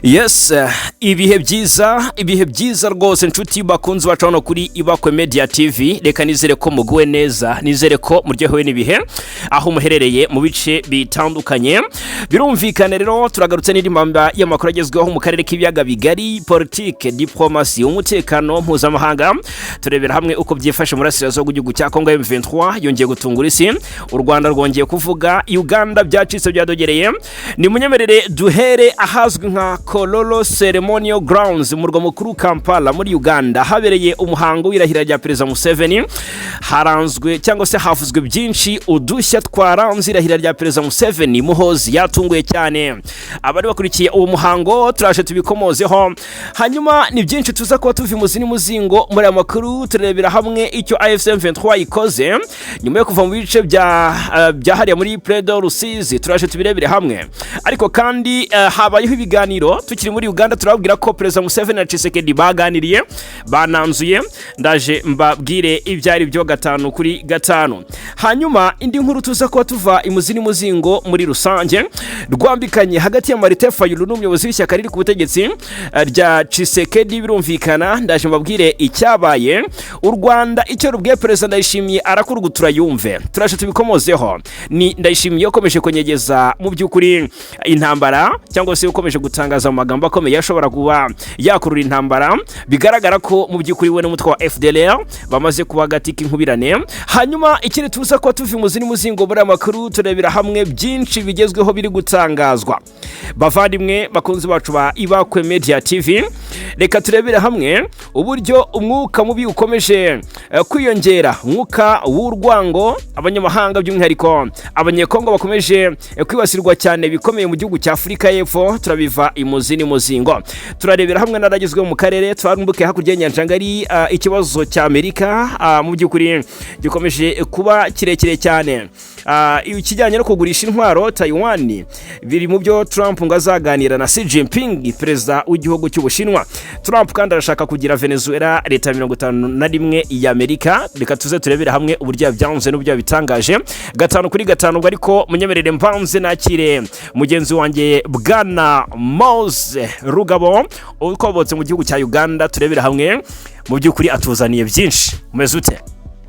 Yes, ibihe byiza, ibihe byiza rwose, inshuti bakunzi bacu hano kuri Ibakwe Media TV. Reka nizere ko muguwe neza, nizere ko muryohewe n'ibihe aho muherereye mu bice bitandukanye. Birumvikana rero, turagarutse n'indi mpamba y'amakuru agezweho mu karere k'ibiyaga bigari, politike, diplomasi, umutekano mpuzamahanga. Turebera hamwe uko byifashe mu burasirazuba bw'igihugu cya Kongo. M23 yongeye gutungura isi, u Rwanda rwongeye kuvuga, Uganda byacitse, byadogereye. Ni munyemerere duhere ahazwi nka Kololo Ceremonial Grounds mu murwa mukuru Kampala muri Uganda, habereye umuhango w'irahira rya Perezida Museveni. Haranzwe cyangwa se havuzwe byinshi, udushya twaranze irahira rya Perezida Museveni. Muhozi yatunguye cyane abari bakurikiye uwo muhango, turaje tubikomozeho. Hanyuma ni byinshi tuza kuba tuva imuzi n'umuzingo muri aya makuru. Turebera hamwe icyo AFC M23 ikoze nyuma yo kuva mu bice bya hariya muri Plaine de Rusizi, turaje tubirebere hamwe. Ariko kandi habayeho ibiganiro. Tukiri muri Uganda, turababwira ko Perezida Museveni na Tshisekedi baganiriye, bananzuye. Ndaje mbabwire ibyo ari byo 5 kuri 5. Hanyuma indi nkuru tuza kuba tuva imuzi n'umuzingo muri rusange, rwambikanye hagati ya Martin Fayulu n'umuyobozi w'ishyaka riri ku butegetsi rya Tshisekedi. Birumvikana, ndaje mbabwire icyabaye. U Rwanda icyo rubwiye Perezida Ndayishimiye, arakurugutura yumve, turaje tubikomozeho. Ni Ndayishimiye ukomeje kunyegeza mu by'ukuri intambara, cyangwa se ukomeje gutangaza amagambo akomeye ashobora kuba yakurura intambara. Bigaragara ko mu by'ukuri we n'umutwe wa FDLR bamaze kuba agati k'inkubirane. Hanyuma ikindi tuza kuba tuva imuzi n'umuzingo muri aya makuru, turebera hamwe byinshi bigezweho biri gutangazwa. Bavandimwe bakunzi bacu ba Ibakwe Media TV, reka turebere hamwe uburyo umwuka mubi ukomeje kwiyongera, umwuka w'urwango. Abanyamahanga, by'umwihariko Abanyekongo, bakomeje kwibasirwa cyane bikomeye mu gihugu cya Afurika y'Epfo. Turabiva imuzi n'umuzingo, turarebera hamwe n'aragezweho mu karere. Twarambuke hakurya y'inyanja ngari, ikibazo cya Amerika mu by'ukuri gikomeje kuba kirekire cyane. Ikijyanye no kugurisha intwaro Taiwan biri mu byo Trump ngo azaganira na Xi Jinping, perezida w'igihugu cy'Ubushinwa. Trump kandi arashaka kugira Venezuela leta 51 ya Amerika. Reka tuze turebere hamwe uburyo yabyanze n'uburyo yabitangaje 5 kuri 5. Ubwo ariko munyemerere mbanze nakire mugenzi wanjye Bwana Mose Rugabo ukobotse mu gihugu cya Uganda, turebere hamwe mu by'ukuri atuzaniye byinshi. Umeze ute?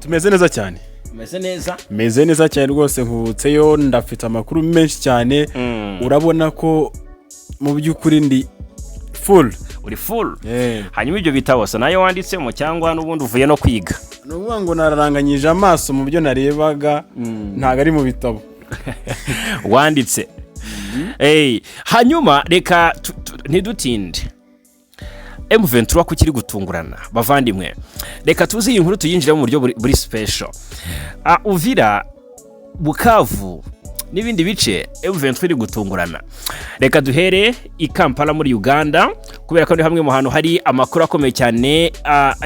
Tumeze neza cyane. Umeze neza? Meze neza cyane rwose, nkubutseyo, ndafite amakuru menshi cyane. Urabona ko mu by'ukuri ndi full. Uri full. Hanyuma ibyo bitabo se nayo wanditsemo, cyangwa n'ubundi uvuye no kwiga? Ni ukuvuga ngo nararanganyije amaso mu byo narebaga, ntabwo ari mu bitabo. Wanditse. Hey, hanyuma reka ntidutinde. M23 ko kiri gutungurana, bavandimwe, reka tuzi iyi nkuru tuyinjire mu buryo buri special. Uvira, Bukavu n'ibindi bice, M23 iri gutungurana. Reka duhere i Kampala muri Uganda, kubera ko ni hamwe mu hantu hari amakuru akomeye cyane,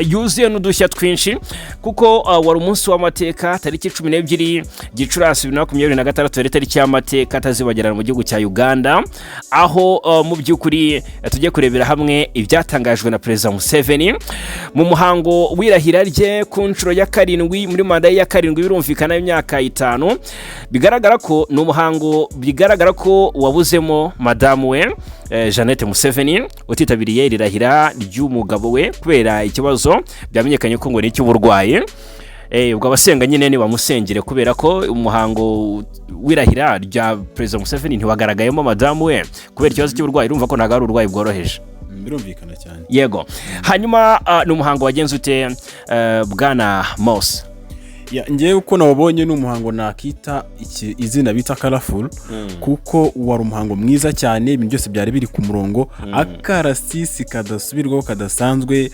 yuzuye n'udushya twinshi, kuko wari umunsi w'amateka. Tariki 12 Gicurasi 2026 yari tariki y'amateka atazibagirana mu gihugu cya Uganda, aho mu by'ukuri tujye kurebera hamwe ibyatangajwe na Perezida Museveni mu muhango w'irahira rye ku nshuro ya karindwi muri manda ye ya karindwi, birumvikana y'imyaka 5. Bigaragara ko ni umuhango bigaragara ko wabuzemo madamu we Jeannette Museveni, utitabiriye iri rahira ry'umugabo we kubera ikibazo byamenyekanye ko ngo ni icy'uburwayi. Ubwo abasenga nyine nibamusengere, kubera ko umuhango w'irahira rya Perezida Museveni ntiwagaragayemo madamu we kubera ikibazo cy'uburwayi. Urumva ko ntabwo ari uburwayi bworoheje. Birumvikana cyane. Yego. Hanyuma ni umuhango wagenze ute, Bwana Mose? Ya, ngewe uko nawubonye, ni umuhango nakita izina bita colorful, kuko wari umuhango mwiza cyane. Ibintu byose byari biri ku murongo, akarasisi kadasubirwaho, kadasanzwe.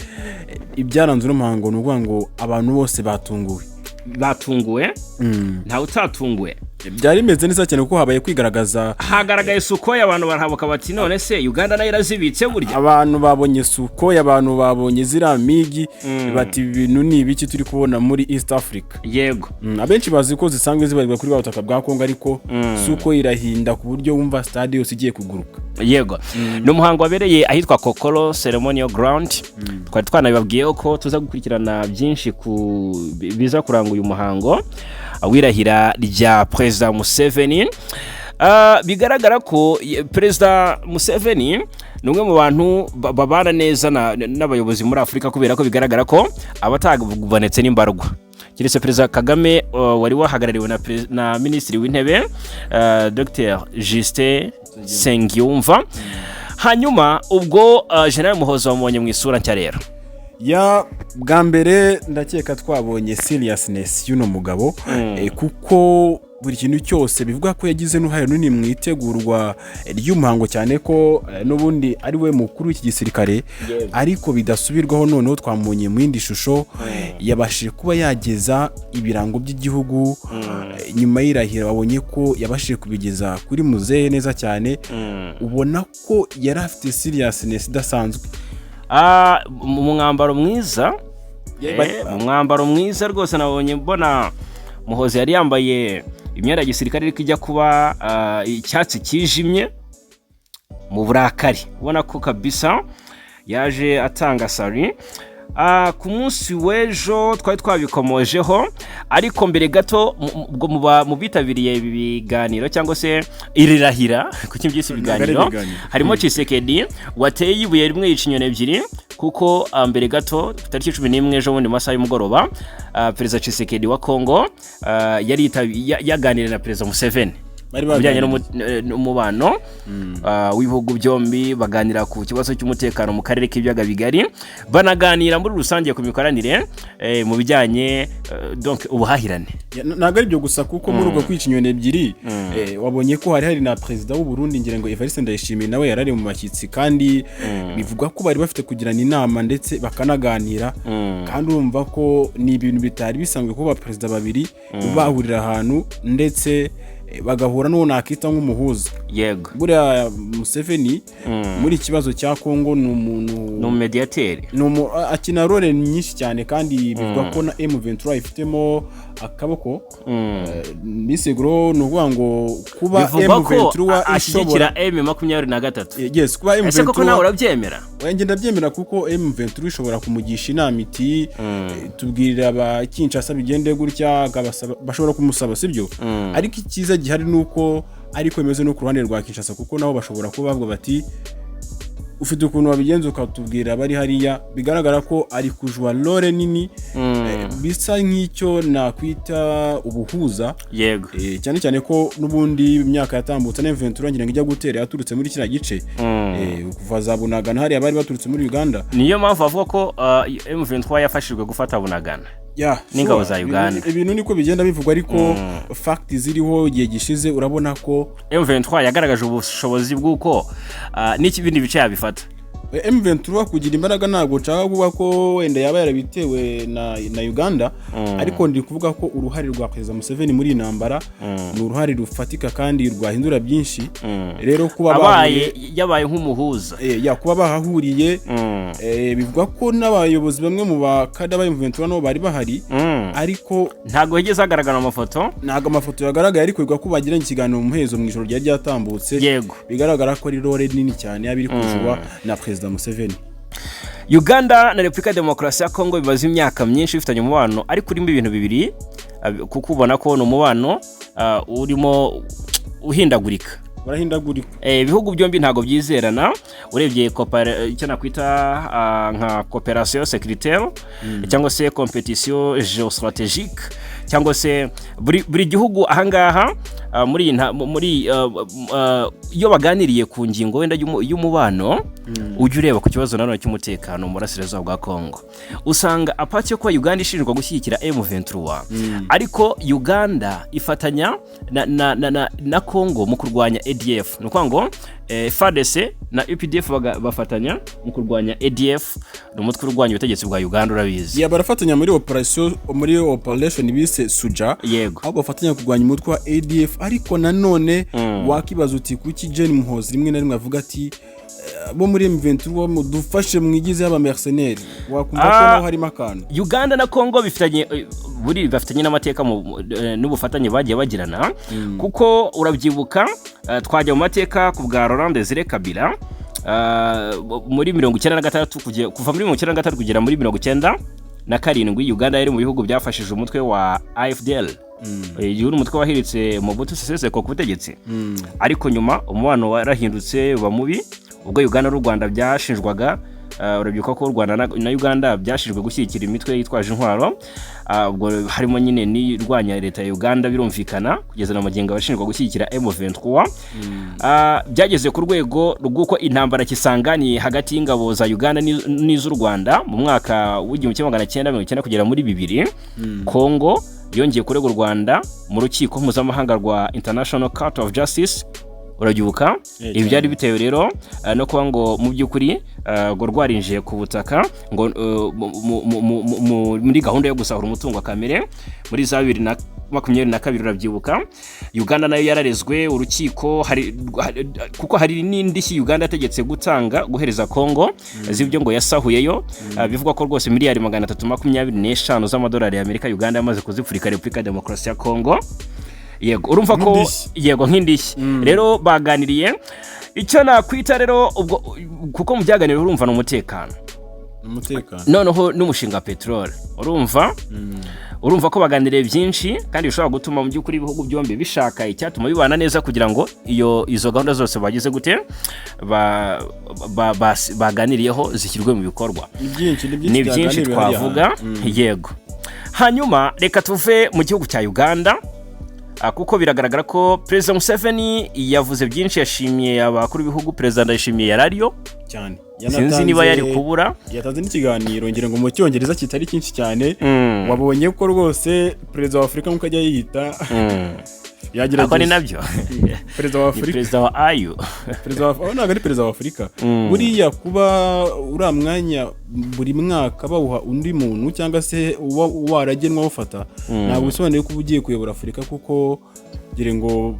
Ibyaranze uno muhango, ni ukuvuga ngo abantu bose batunguwe. Batunguwe, ntawe utatunguwe. Byari bimeze neza cyane kuko habaye kwigaragaza. Hagaragaye Sukhoi, abantu barahabuka bati: "None se Uganda nayo irazibitse burya?" Abantu babonye Sukhoi, abantu babonye ziriya MiG, bati: "Ibi bintu ni ibiki turi kubona muri East Africa?" Abenshi bazi ko zisanzwe zibarirwa kuri ba butaka bwa Kongo, ariko Sukhoi irahinda ku buryo wumva stade yose igiye kuguruka. Yego, ni umuhango wabereye ahitwa Kololo Ceremonial Ground. Twari twanabibabwiye ko tuza gukurikirana byinshi ku biza kuranga uyu muhango w'irahira rya Perezida Museveni. Bigaragara ko Perezida Museveni ni umwe mu bantu babana neza n'abayobozi muri Afurika, kubera ko bigaragara ko abatagubonetse n'imbarwa, keretse Perezida Kagame wari wahagarariwe na Minisitiri w'Intebe Dr Justin Nsengiyumva. Hanyuma ubwo General Muhozi wamubonye mu isura nshya rero. Ya, bwa mbere ndakeka twabonye seriousness y'uno mugabo, kuko buri kintu cyose bivuga ko yagize n'uruhare runini mu itegurwa ry'umuhango, cyane ko n'ubundi ari we mukuru w'iki gisirikare. Ariko bidasubirwaho, noneho twamubonye mu yindi shusho, yabashije kuba yageza ibirango by'igihugu nyuma y'irahira. Babonye ko yabashije kubigeza kuri muzehe neza cyane. Ubona ko yari afite seriousness idasanzwe. Mu mwambaro mwiza, mu mwambaro mwiza rwose. Nabonye mbona Muhozi yari yambaye imyenda ya gisirikare ariko ijya kuba icyatsi kijimye. Mu burakari, ubona ko kabisa yaje atanga sari. Ku munsi w'ejo twari twabikomojeho, ariko mbere gato ubwo mu bitabiriye ibi biganiro cyangwa se iri rahira, kuki mbyise ibiganiro, ibiganiro. harimo Tshisekedi wateye ibuye rimwe yica inyoni ebyiri, kuko mbere gato tariki 11, ejo bundi mu masaha y'umugoroba, Perezida Tshisekedi wa Congo yari yaganiriye na Perezida Museveni Bari ku bijyanye baganiriye. n'umubano w'ibihugu byombi, baganira ku kibazo cy'umutekano mu karere k'Ibiyaga Bigari, banaganira muri rusange ku mikoranire mu bijyanye donc ubuhahirane. Ya, ntabwo ari ibyo gusa, kuko muri ubwo kwica inyoni ebyiri, wabonye ko hari na perezida w'u Burundi, ngira ngo Evariste Ndayishimiye, nawe yari ari mu bashyitsi, kandi bivugwa ko bari bafite kugirana inama ndetse bakanaganira. Kandi urumva ko ni ibintu bitari bisanzwe kuba perezida babiri bahurira ahantu ndetse bagahura n'uwo nakita nk'umuhuza. Buriya Museveni muri iki kibazo cya Kongo ni umuntu Ni umumediyateri. Ni akina role nyinshi cyane, kandi bivugwa ko na M23 ifitemo akaboko. Miseguro ni ukuvuga ngo kuba Bivugwa ko M23 ashyigikira ishobora M23. Yes, kuba Ese koko nawe M23 urabyemera? Oya, njye ndabyemera, kuko M23 ishobora kumugisha inama iti "Tubwirira aba Kinshasa bigende gutya", akabasaba, bashobora kumusaba, sibyo? Ariko icyiza gihari ni uko ariko bimeze no ku ruhande rwa Kinshasa, kuko nabo bashobora kuba bavuga bati "Ufite ukuntu wabigenza ukatubwira bari hariya". Bigaragara ko ari kujwa role nini, bisa nk'icyo nakwita ubuhuza. Cyane cyane ko n'ubundi imyaka yatambutse na M23 ngira ngo ijya gutera yaturutse muri kiriya gice, kuva za Bunagana hariya bari baturutse muri Uganda. Niyo mpamvu bavuga ko M23 yafashijwe gufata Bunagana n'ingabo za Uganda. Ibintu niko bigenda bivugwa, ariko fact ziriho igihe gishize urabona ko M23 yagaragaje ubushobozi bw'uko n'ikibindi bice yabifata. M23 kugira imbaraga, ntabwo nshaka kuvuga ko wenda yaba yarabitewe na Uganda, ariko ndi kuvuga ko uruhare rwa Perezida Museveni muri iyi ntambara ni uruhare rufatika kandi rwahindura byinshi. Rero kuba Abaye yabaye nk'umuhuza. Ya, kuba bahahuriye, bivugwa ko n'abayobozi bamwe mu bakada ba M23 nabo bari bahari, ariko Ntabwo higeze hagaragara amafoto. Ntabwo amafoto yagaragaye, ariko bivugwa ko bagiranye ikiganiro mu muhezo mu ijoro ryari ryatambutse. Bigaragara ko ari role nini cyane yaba iri kujurwa na Perezida Museveni. Uganda na Repubulika ya Demokarasi ya Kongo bimaze imyaka myinshi bifitanye umubano, ariko urimo ibintu bibiri, kuko ubona ko ni umubano urimo uhindagurika. Barahindagurika. Ibihugu byombi ntabwo byizerana. Urebye icyo nakwita nka coopération sécuritaire cyangwa se compétition géostratégique, cyangwa se buri gihugu ahangaha muri iyi muri iyo baganiriye ku ngingo wenda y'umubano, ujya ureba ku kibazo nanone cy'umutekano mu burasirazuba bwa Congo, usanga apart yo kuba Uganda ishinjwa gushyigikira M23, ariko Uganda ifatanya na Congo mu kurwanya ADF. Ni ukuvuga ngo FARDC na UPDF bafatanya mu kurwanya ADF, ni umutwe urwanya ubutegetsi bwa Uganda, urabizi. Ya, barafatanya muri operation, muri operation bise Suja, aho bafatanya kurwanya umutwe wa ADF. Ariko nanone wakibaza uti kuki Gen Muhozi rimwe na rimwe avuga ati bo muri M23 mudufashe mwigize y'aba mercenaires? Wakumva ko naho harimo akantu. Uganda na Congo bifitanye buri bafitanye n'amateka n'ubufatanye bagiye bagirana, kuko urabyibuka, twajya mu mateka ku bwa Laurent Desire Kabila, muri 96 kuva muri 96 kugera muri 97, Uganda yari mu bihugu byafashije umutwe wa AFDL. Uyu ni umutwe wahiritse Mobutu Sese Seko ku butegetsi, ariko nyuma umubano warahindutse uba mubi ubwo Uganda n'u Rwanda byashinjwaga. Urabyibuka ko u Rwanda na Uganda byashinjwe gushyigikira imitwe yitwaje intwaro. Ubwo harimo nyine n'irwanya leta ya Uganda, birumvikana, kugeza na magingo abashinjwa gushyigikira M23. Byageze ku rwego rw'uko intambara kisanganiye hagati y'ingabo za Uganda n'iz'u Rwanda mu mwaka w'1990 kugera muri 2000. Congo yongeye kurega u Rwanda mu rukiko mpuzamahanga rwa International Court of Justice, urabyibuka? Ibi byari bitewe rero no kuba ngo mu by'ukuri ngo rwarinjiye ku butaka ngo muri gahunda yo gusahura umutungo kamere muri za 2022. Urabyibuka, Uganda nayo yararezwe urukiko kuko hari n'indishyi Uganda yategetse gutanga, guhereza Congo z'ibyo ngo yasahuyeyo. Bivugwa ko rwose miliyari 325 z'amadolari y'Amerika Uganda yamaze kuzipfurika Repubulika ya Demokarasi ya Congo. Yego, urumva ko Nk'indishyi. Yego, nk'indishyi. Rero baganiriye icyo nakwita rero ubwo, kuko mu byaganiriwe urumva ni umutekano. Umutekano. Noneho n'umushinga wa peteroli. Urumva ko baganiriye byinshi kandi bishobora gutuma mu by'ukuri ibihugu byombi bishaka icyatuma bibana neza, kugira ngo izo gahunda zose bagize gute baganiriyeho zishyirwe mu bikorwa. Ni byinshi, ni byinshi Ni byinshi byaganiriwe hariya twavuga hantu. Yego, hanyuma reka tuve mu gihugu cya Uganda, kuko biragaragara ko Perezida Museveni yavuze byinshi, yashimiye abakuru b'ibihugu. Perezida Ndayishimiye yarariyo. Cyane. Sinzi niba yari kubura. Yatanze n'ikiganiro, ngira ngo mu Cyongereza kitari cyinshi cyane. Wabonye ko rwose perezida wa Afurika, nk'uko ajya yiyita, Ako ni yagerageje. nabyo. Perezida wa Ni Afurika. perezida wa AU. Perezida wa, oh, ntabwo ari perezida wa Afurika. Buriya kuba uriya mwanya buri mwaka bawuha undi muntu cyangwa se uba waragenwa awufata, ntabwo bisobanuye ko uba ugiye kuyobora Afurika, kuko ngira ngo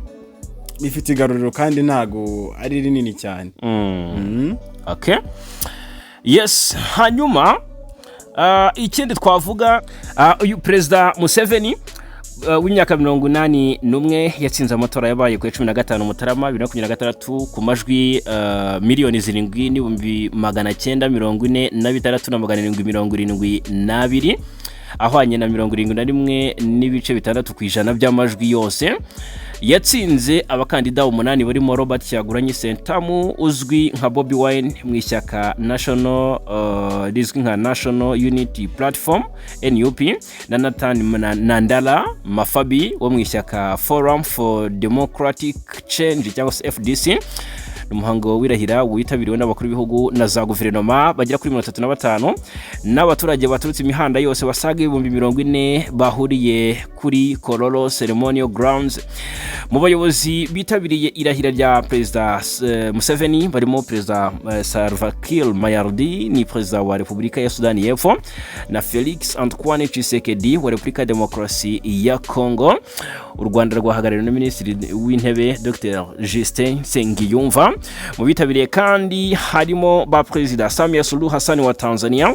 bifite igaruriro kandi ntabwo ari rinini cyane. Okay, yes. Hanyuma ikindi twavuga, uyu Perezida Museveni w'imyaka 81 yatsinze amatora yabaye ku ya 15 Mutarama 2026 ku majwi 7,946,772, ahwanye na 71.6% by'amajwi yose. Yatsinze abakandida umunani barimo Robert Kyagulanyi Ssentamu uzwi nka Bobi Wine mu ishyaka National rizwi nka National Unity Platform, NUP, na Nathan Nandala Mafabi wo mu ishyaka Forum for Democratic Change cyangwa se FDC. Ni umuhango w'irahira witabiriwe n'abakuru b'ibihugu na za guverinoma bagera kuri 35 n'abaturage baturutse imihanda yose basaga 40,000 bahuriye kuri Kololo Ceremonial Grounds. Mu bayobozi bitabiriye irahira rya Perezida Museveni barimo Perezida Salva Kiir Mayardit, ni perezida wa Repubulika ya Sudani y'Epfo, na Felix Antoine Tshisekedi wa Repubulika ya Demokarasi ya Congo. U Rwanda rwahagarariwe na Minisitiri w'Intebe Dr Justin Nsengiyumva. Mu bitabiriye kandi harimo ba Perezida Samia Suluhu Hassan wa Tanzania,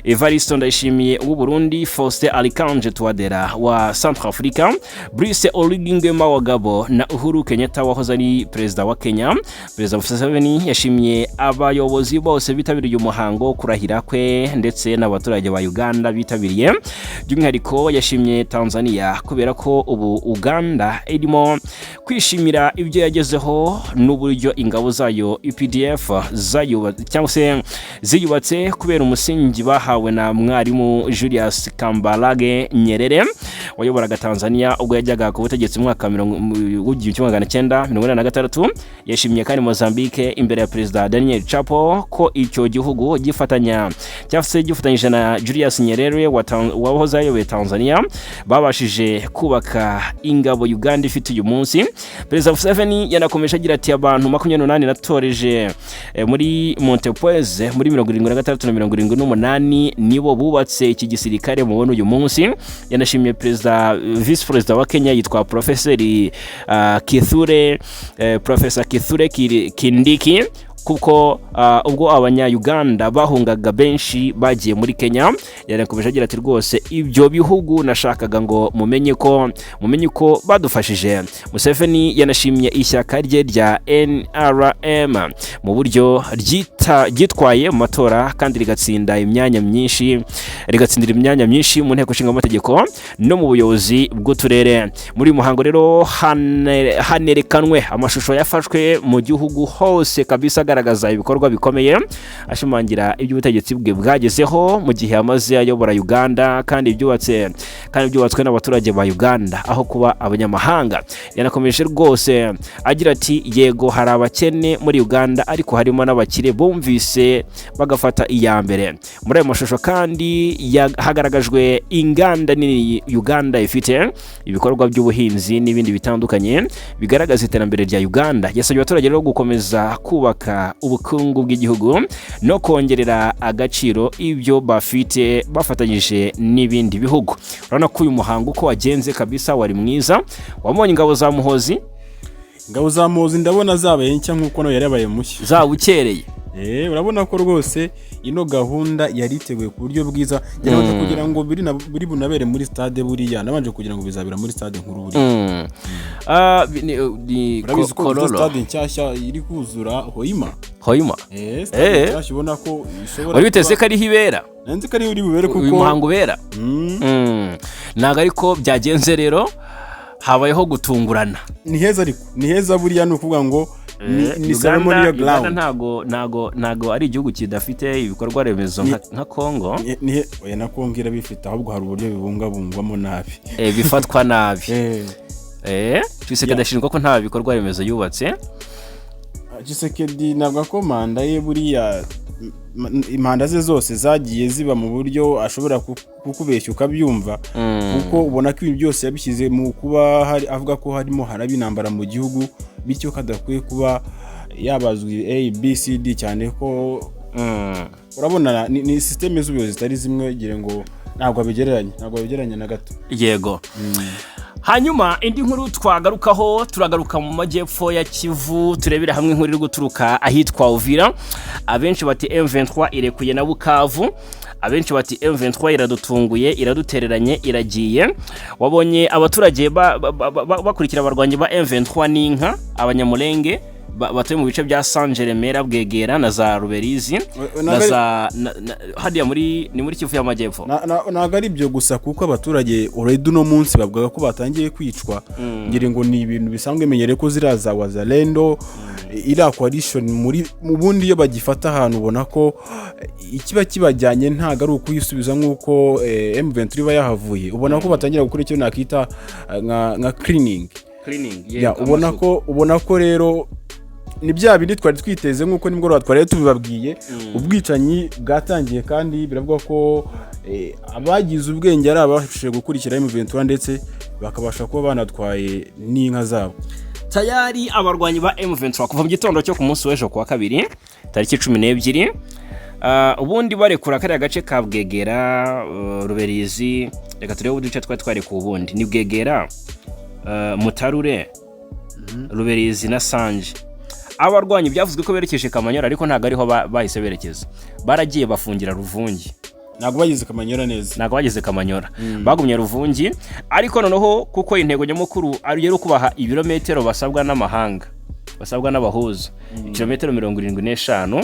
Evariste Ndayishimiye w'u Burundi, Faustin Archange Touadera wa Centrafrica, Brice Oligui Nguema wa Gabon na Uhuru Kenyatta wahoze ari perezida wa Kenya. Perezida Museveni yashimiye abayobozi bose bitabiriye umuhango wo kurahira kwe ndetse n'abaturage ba Uganda bitabiriye. By'umwihariko yashimye Tanzania kubera ko ubu Uganda irimo kwishimira ibyo yagezeho n'uburyo ingabo zayo UPDF cyangwa se ziyubatse kubera umusingi bahawe na Mwarimu Julius Kambarage Nyerere wayoboraga Tanzania ubwo yajyaga ku butegetsi mu mwaka w'1986. Yashimye kandi Mozambique imbere ya Perezida Daniel Chapo ko icyo gihugu gifatanya cyangwa se gifatanyije na Julius Nyerere wahoze ayoboye Tanzania babashije kubaka ingabo Uganda ifite uyu munsi. Perezida Museveni yanakomeje agira ati: "Abantu 28 natoreje muri Montepuez muri 76 na 78 nibo bubatse iki gisirikare mubona uyu munsi." Yanashimiye perezida, vice perezida wa Kenya yitwa Profeseri Kithure, Professor Kithure Kindiki, kuko ubwo Abanya-Uganda bahungaga benshi bagiye muri Kenya. Yanakomeje agira ati: "Rwose ibyo bihugu nashakaga ngo mumenye ko badufashije." Museveni yanashimye ishyaka rye rya NRM mu buryo ryita ryitwaye mu matora kandi rigatsinda imyanya myinshi, rigatsindira imyanya myinshi mu nteko ishinga amategeko no mu buyobozi bw'uturere. Muri uyu muhango rero hanerekanwe amashusho yafashwe mu gihugu hose kabisa, agaragaza ibikorwa bikomeye, ashimangira iby'ubutegetsi bwe bwagezeho mu gihe amaze ayobora Uganda, kandi byubatswe n'abaturage ba Uganda aho kuba abanyamahanga. Yanakomeje rwose agira ati: "Yego, hari abakene muri Uganda, ariko harimo n'abakire bumvise bagafata iya mbere." Muri ayo mashusho kandi hagaragajwe inganda nini Uganda ifite, ibikorwa by'ubuhinzi n'ibindi bitandukanye bigaragaza iterambere rya Uganda. Yasabye abaturage rero gukomeza kubaka ubukungu bw'igihugu no kongerera agaciro ibyo bafite bafatanyije n'ibindi bihugu. Urabona ko uyu muhango uko wagenze kabisa wari mwiza. Wabonye ingabo za Muhozi? Ingabo za Muhozi ndabona zabaye nshya nk'uko nawe yari yabaye mushya. Zawukereye. Urabona ko rwose ino gahunda yari iteguye ku buryo bwiza. Njye nabanje kugira ngo biri bunabere muri stade buriya, nabanje kugira ngo bizabera muri stade nkuru buriya. Ah, ni Urabizi ko dufite Kololo. stade nshyashya iri kuzura, Hoima. Hoima. Stade nshyashya ubona ko ishobora Wari witeze ko ariho ibera? Nzi ko ariho iri bubere kuko Uyu muhango ubera. Ntabwo ariko byagenze rero, habayeho gutungurana. Ni heza, ariko ni heza buriya, ni ukuvuga ngo ni Uganda ceremonial Uganda ground. Ntago ari igihugu kidafite ibikorwa remezo nka Congo. Oya, na Congo irabifite, ahubwo hari uburyo bibungabungwamo nabi. Bifatwa nabi. Tshisekedi ashinjwa ko nta bikorwa remezo yubatse. Tshisekedi ntabwo ko manda ye buriya, impanda ze zose zagiye ziba mu buryo ashobora kukubeshya ukabyumva, kuko ubona ko ibi byose yabishyize mu kuba hari avuga ko harimo haraba intambara mu gihugu, bityo ko adakwiye kuba yabazwa A B C D, cyane ko urabona ni système z'ubuyobozi zitari zimwe. Ngira ngo ntabwo abigereranya na gato. Yego. Hanyuma indi nkuru twagarukaho, turagaruka mu majyepfo ya Kivu, turebera hamwe inkuru iri guturuka ahitwa Uvira. Abenshi bati M23 irekuye na Bukavu, abenshi bati M23 iradutunguye, iradutereranye, iragiye. Wabonye abaturage bakurikira abarwanyi ba M23 n'inka, Abanyamulenge batuye mu bice bya Sange, Remera, Bwegera na za Ruberizi na za hariya muri Kivu y'Amajyepfo. Ntabwo ari ibyo gusa, kuko abaturage already uno munsi bavugaga ko batangiye kwicwa. Ngira ngo ni ibintu bisanzwe bimenyereye ko ziriya za Wazalendo, iriya coalition, muri mu bundi iyo bagifata ahantu ubona ko ikiba kibajyanye ntabwo ari ukuyisubiza nk'uko M23 iba yahavuye. Ubona ko batangira gukora icyo nakita nka cleaning. Cleaning. Ya, ubona ko rero ni bya bindi twari twiteze nk'uko nimugoroba twari tubibabwiye. Ubwicanyi bwatangiye, kandi biravugwa ko abagize ubwenge ari ababashije gukurikira M23 ndetse bakabasha kuba banatwaye n'inka zabo. Tayari abarwanyi ba M23 kuva mu gitondo cyo ku munsi w'ejo kuwa kabiri tariki 12, ubundi barekura kariya gace ka Bwegera, Ruberizi. Reka turebe uduce twari twarekuwe. Ubundi ni Bwegera, Mutarure, Ruberizi na Sanje. Abarwanyi byavuzwe ko berekeje Kamanyora, ariko ntabwo ariho bahise berekeza. Baragiye bafungira Ruvungi. Ntabwo bageze Kamanyora neza. Ntabwo bageze Kamanyora, bagumye Ruvungi. Ariko noneho kuko intego nyamukuru ari iyo kubaha ibirometero basabwa n'amahanga, basabwa n'abahuza, kilometero 75,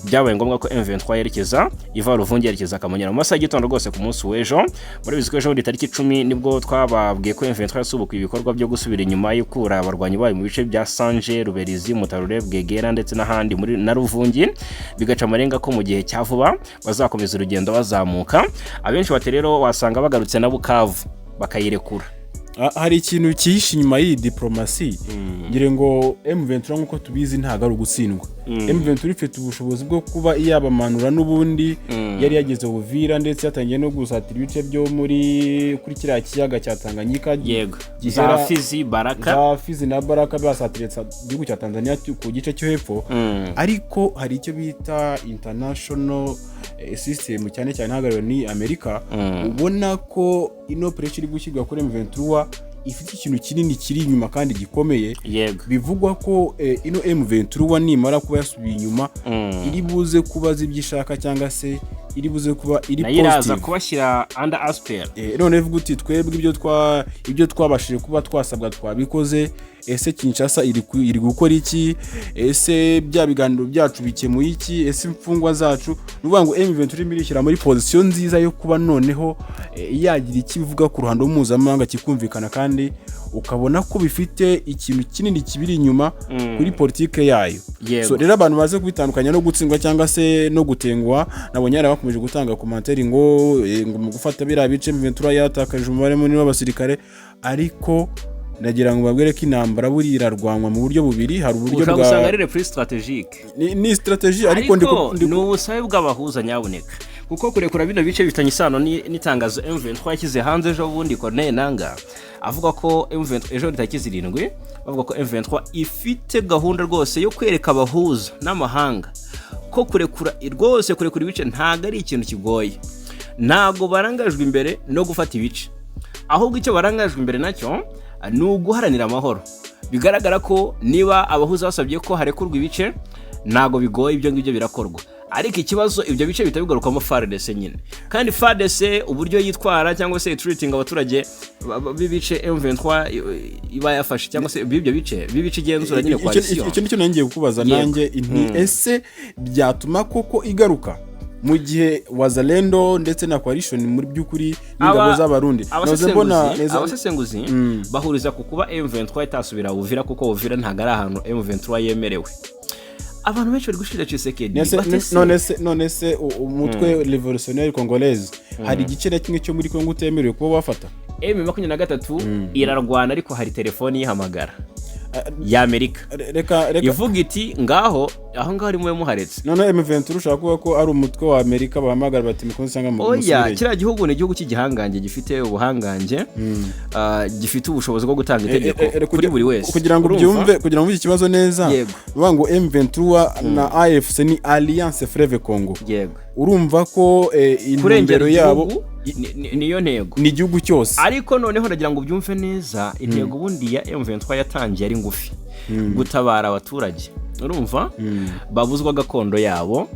byabaye ngombwa ko M23 yerekeza, iva Ruvungi yerekeza Kamanyora mu masaha y'igitondo rwose ku munsi w'ejo. Murabizi ko ejo bundi tariki 10 nibwo twababwiye ko M23 yasubukuye ibikorwa byo gusubira inyuma yikura abarwanyi bayo mu bice bya Sanje, Ruberizi, Mutarure, Bwegera ndetse n'ahandi muri na Ruvungi, bigaca amarenga ko mu gihe cya vuba bazakomeza urugendo bazamuka. Abenshi bati rero wasanga bagarutse na Bukavu bakayirekura. Hari ikintu cyihishe inyuma y'iyi diplomasi. Ngira ngo M23 nk'uko tubizi ntabwo ari ugutsindwa. M23 ifite ubushobozi bwo kuba yabamanura n'ubundi yari yageze Uvira, ndetse yatangiye no gusatira ibice byo muri kuri kiriya kiyaga cya Tanganyika. Za Fizi, Baraka. Za Fizi na Baraka, basatiriye igihugu cya Tanzania ku gice cyo hepfo. Ariko hari icyo bita international system, cyane cyane ihagarariwe ni Amerika. Ubona ko ino pressure iri gushyirwa kuri M23 ifite ikintu kinini kiri inyuma kandi gikomeye. Bivugwa ko ino M23 nimara kuba yasubiye inyuma, iri buze kubaza ibyo ishaka cyangwa se iri buze kuba iri Nayo iraza positive. kubashyira under aspect. None ivuga uti: "Twebwe ibyo twabashije kuba twasabwa twabikoze." Ese Kinshasa iri gukora iki? Ese bya biganiro byacu bikemuye iki? Ese imfungwa zacu? Ni ukuvuga ngo M23 irimo irishyira muri position nziza yo kuba noneho yagira icyo ivuga ku ruhando mpuzamahanga kikumvikana, kandi ukabona ko bifite ikintu kinini kibiri inyuma kuri politike yayo. So rero abantu baze kubitandukanya no gutsindwa cyangwa se no gutengwa. Nabonye hari abakomeje gutanga commentaire ngo mu gufata biriya bice M23 yatakaje umubare munini w'abasirikare, ariko ndagira ngo babwire ko intambara buriya irarwanwa mu buryo bubiri. Hari uburyo Ushobora bwa gusanga ari repli stratégique. Ni stratégie, ariko Ariko ni ubusabe bw'abahuza nyabuneka, kuko kurekura bino bice bifitanye isano n'itangazo M23 yashyize hanze ejo bundi. Corneille Nanga avuga ko M23 ejo tariki 7, bavuga ko M23 ifite gahunda rwose yo kwereka abahuza n'amahanga ko kurekura rwose, kurekura ibice ntabwo ari ikintu kigoye. Ntabwo barangajwe imbere no gufata ibice, ahubwo icyo barangajwe imbere nacyo ni uguharanira amahoro. Bigaragara ko niba abahuza basabye ko harekurwa ibice, ntabwo bigoye, ibyo ngibyo birakorwa. Ariko ikibazo, ibyo bice bihita bigarukamo FARDC nyine, kandi FARDC uburyo yitwara cyangwa se treating abaturage b'ibice M23 iba yafashe, cyangwa se b'ibyo bice, b'ibice igenzura nyine, coalition. Icyo nicyo nanjye kukubaza. Nanjye nti: ese byatuma koko igaruka mu gihe Wazalendo ndetse na coalition muri by'ukuri n'ingabo z'Abarundi nahoze mbona Abasesenguzi bahuriza ku kuba M23 itasubira Uvira, kuko Uvira ntabwo ari ahantu M23 yemerewe. Abantu benshi bari gushinja Tshisekedi bati se- None se umutwe révolutionnaire congolaise hari igice na kimwe cyo muri Congo utemerewe kuba wafata? M23 irarwana, ariko hari telefoni iyihamagara y'Amerika Reka reka. ivuga iti: "Ngaho aho ngaho ari mube muharetse." None M23 ushaka kuvuga ko ari umutwe wa Amerika bahamagara bati: "Mukunzi cyangwa Oya, musubireyo"? kiriya gihugu ni igihugu cy'igihangange, gifite ubuhangange, gifite ubushobozi bwo gutanga itegeko kuri buri wese. Kugira ngo Urumva? ubyumve, kugira ngo wumve iki kibazo neza, uvuga ngo M23 na AFC ni Alliance Fleuve Congo. Urumva ko Kurengera intumbero yabo igihugu niyo ntego. Ni igihugu cyose. Ariko noneho ndagira ngo ubyumve neza, intego ubundi ya M23 yatangiye ari ngufi: gutabara abaturage, urumva, babuzwa gakondo yabo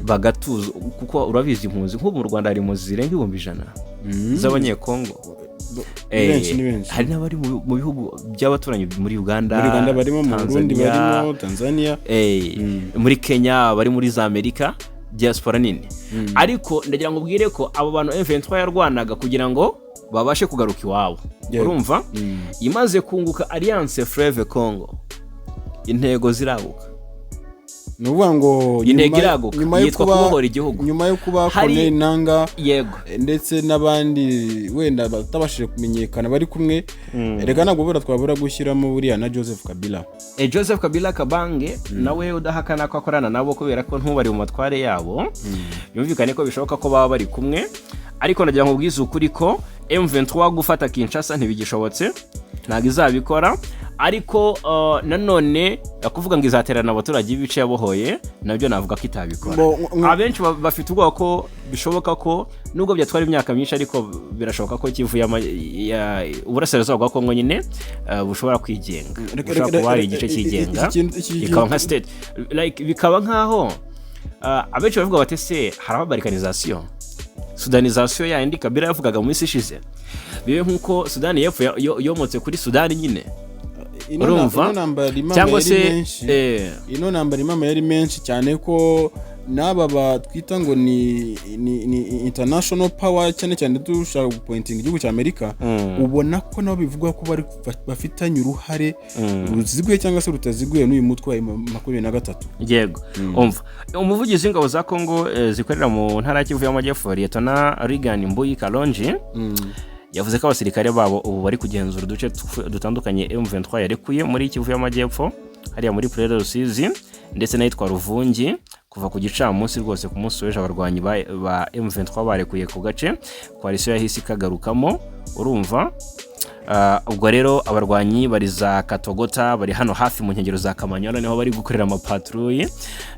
bagatuza, kuko urabizi impunzi, nk'ubu mu Rwanda hari impunzi zirenga 100,000 z'Abanyekongo. Ni benshi, ni benshi. Hari n'abari mu bihugu by'abaturanyi, muri Uganda, Muri Uganda barimo, mu Burundi Tanzania, barimo, Tanzania. Muri Kenya, bari muri za Amerika, diaspora nini. Ariko ndagira ngo ubwire ko abo bantu M23 yarwanaga kugira ngo babashe kugaruka iwabo. Urumva, imaze kunguka Alliance Fleuve Congo, intego zirabuka. Ni ukuvuga ngo Intego iraguka, nyuma yo yitwa kuba kubohora igihugu. Nyuma yo kuba Corneille Nanga ndetse n'abandi wenda batabashije kumenyekana bari kumwe, reka ntabwo buriya twabura gushyiramo buriya na Joseph Kabila. Joseph Kabila Kabange nawe udahakana ko akorana nabo, kubera ko ntubari mu matware yabo, byumvikane ko bishoboka ko baba bari kumwe. Ariko ndagira ngo ubwize ukuri ko M23 gufata Kinshasa ntibigishobotse, ntabwo izabikora. Ariko nanone kuvuga ngo izaterana abaturage b'ibice yabohoye, nabyo navuga ko itabikora. Abenshi bafite ubwoba ko bishoboka ko nubwo byatwara imyaka myinshi, ariko birashoboka ko Kivu uburasirazuba bwa Kongo nyine bushobora kwigenga, bushobora kuba hari igice cyigenga, ikaba nka state, like bikaba nkaho abenshi bavuga bati: "Se haraba balkanisation, sudanisation yandi Kabila yavugaga mu minsi ishize, bibe nk'uko Sudani y'Epfo yomotse kuri Sudani nyine?" Urumva? Ino ntambara irimo Cyangwa amayeri se menshi. Ino ntambara irimo amayeri menshi cyane, ko n'aba batwita ngo ni international power, cyane cyane dushaka gupointinga igihugu cya Amerika, ubona ko nabo bivugwa ko bari bafitanye uruhare ruziguye cyangwa se rutaziguye n'uyu mutwe wa 23. Yego, umva, umuvugizi w'ingabo za Kongo zikorera mu ntara ya Kivu y'Amajyepfo, Liyetona Reagan Mbuyi Kalonji, yavuze ko abasirikare babo ubu bari kugenzura uduce dutandukanye M23 yarekuye muri Kivu y'Amajyepfo, hariya muri Plaine Rusizi ndetse n'ahitwa Ruvungi. Kuva ku gicamunsi rwose ku munsi w'ejo, abarwanyi ba M23 barekuye ku gace coalition yahise ikagarukamo. Urumva, ubwo rero abarwanyi bari za Katogota, bari hano hafi mu nkengero za Kamanyola, niho bari gukorera amapatrouille.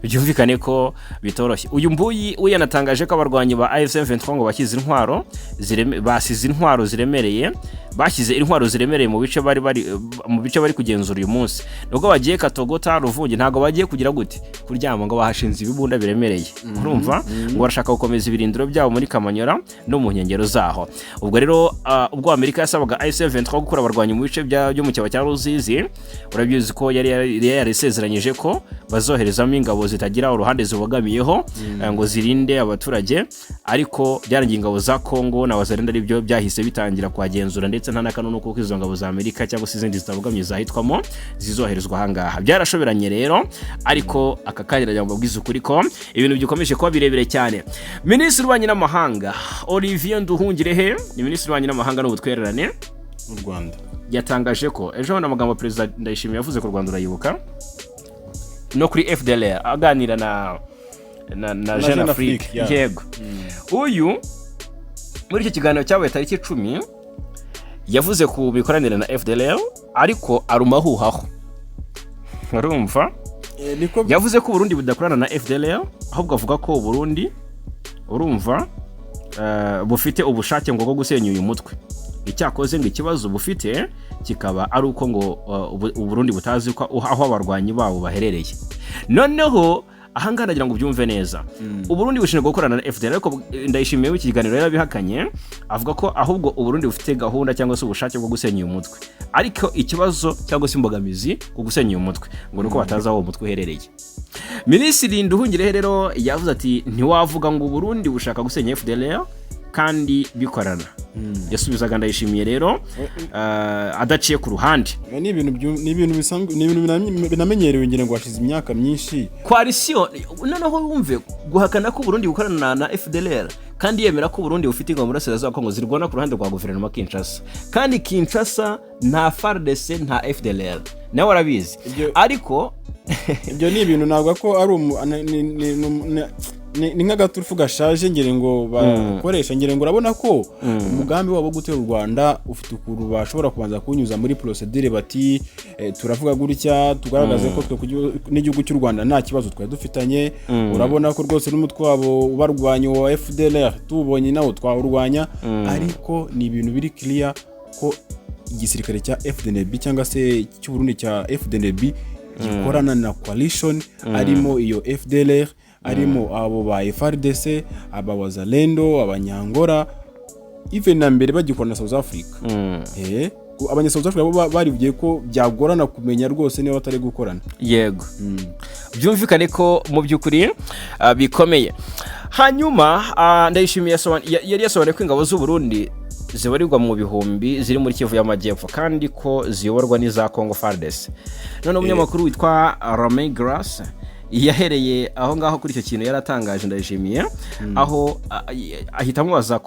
Byumvikane ko bitoroshye. Uyu Mbuyi we yanatangaje ko abarwanyi ba AFC M23 ngo bashyize intwaro basize intwaro ziremereye, bashyize intwaro ziremereye mu bice bari kugenzura uyu munsi. Nubwo bagiye Katogota, Ruvungi, ntabwo bagiye kugira gute, kuryama, ngo bahashinze ibibunda biremereye. Urumva ngo barashaka gukomeza ibirindiro byabo muri Kamanyora no mu nkengero zaho. Ubwo rero ubwo Amerika yasabaga AFC M23 gukura abarwanyi mu bice byo mu kibaya cya Ruzizi, urabizi ko yari yarisezeranyije ko bazoherezamo ingabo zitagira uruhande zibogamiyeho, ngo zirinde abaturage. Ariko byarangiye ingabo za Congo na Wazalendo aribyo byahise bitangira kuhagenzura, ndetse nta n'akanunu kuko izo ngabo za Amerika cyangwa se izindi zitabogamye zahitwamo zizoherezwa ahangaha. Byarashoberanye rero, ariko aka kanya ndagira ngo mbabwize ukuri ko ibintu bikomeje kuba birebire cyane. Minisitiri w'Ububanyi n'Amahanga Olivier Nduhungirehe, ni Minisitiri w'Ububanyi n'Amahanga n'Ubutwererane mu Rwanda, yatangaje ko ejo bundi amagambo Perezida Ndayishimiye yavuze ku Rwanda, urayibuka, no kuri FDLR, aganira na Jeune Jeune Afrique. Afrique, yeah. Yego. Uyu muri icyo kiganiro cyabaye tariki 10 yavuze ku mikoranire na FDLR, ariko arumahuhaho, urumva? Niko. Yavuze ko Burundi budakorana na FDLR, ahubwo avuga ko Burundi, urumva, bufite ubushake ngo bwo gusenya uyu mutwe. Icyakoze ngo ikibazo bufite kikaba ari uko ngo Uburundi butazi ko aho abarwanyi babo baherereye. Noneho ahangaha ndagira ngo ubyumve neza. Uburundi bushinzwe gukorana na FDLR, ariko Ndayishimiye w'iki kiganiro yarabihakanye, avuga ko ahubwo Uburundi bufite gahunda cyangwa se ubushake bwo gusenya uyu mutwe, ariko ikibazo cyangwa se imbogamizi ku gusenya uyu mutwe ngo ni uko batazi aho uwo mutwe uherereye. Minisitiri Nduhungirehe rero yavuze ati: "Ntiwavuga ngo Uburundi bushaka gusenya FDLR kandi bikorana." Yasubizaga Ndayishimiye rero adaciye ku ruhande. Ni ibintu bisanzwe, ni ibintu binamenyerewe, ngira ngo hashize imyaka myinshi. Coalition, noneho wumve guhakana ko Burundi bukorana na FDLR kandi yemera ko Burundi bufite ingabo mu burasirazuba bwa Kongo zirwana ku ruhande rwa guverinoma Kinshasa, kandi Kinshasa nta FARDC, nta FDLR, nawe arabizi. Ariko Ibyo ni ibintu ntabwo ko ari ni nk'agaturufu gashaje ngira ngo bakoresha. Ngira ngo urabona ko umugambi wabo wo gutera u Rwanda ufite ukuntu bashobora kubanza kuwunyuza muri procedure, bati turavuga gutya tugaragaze ko twe n'igihugu cy'u Rwanda nta kibazo twari dufitanye. Urabona ko rwose n'umutwe wabo ubarwanya wa FDLR tuwubonye nawo twawurwanya. Ariko ni ibintu biri clear ko igisirikare cya FDNB cyangwa se cy'u Burundi cya FDNB gikorana na coalition arimo iyo FDLR, arimo abo ba FRDC, aba Wazalendo, Abanyangora, even na mbere bagikorana na South Africa. Abanya South Africa bo barivugiye ko byagorana kumenya rwose niba batari gukorana. Yego, byumvikane ko mu by'ukuri bikomeye. Hanyuma Ndayishimiye yari yasobanuye ko ingabo z'u Burundi zibarirwa mu bihumbi ziri muri Kivu y'Amajyepfo kandi ko ziyoborwa n'iza Congo FARDC. None umunyamakuru witwa Romain Grace yahereye aho ngaho kuri icyo kintu yaratangaje Ndayishimiye, aho ahita amubaza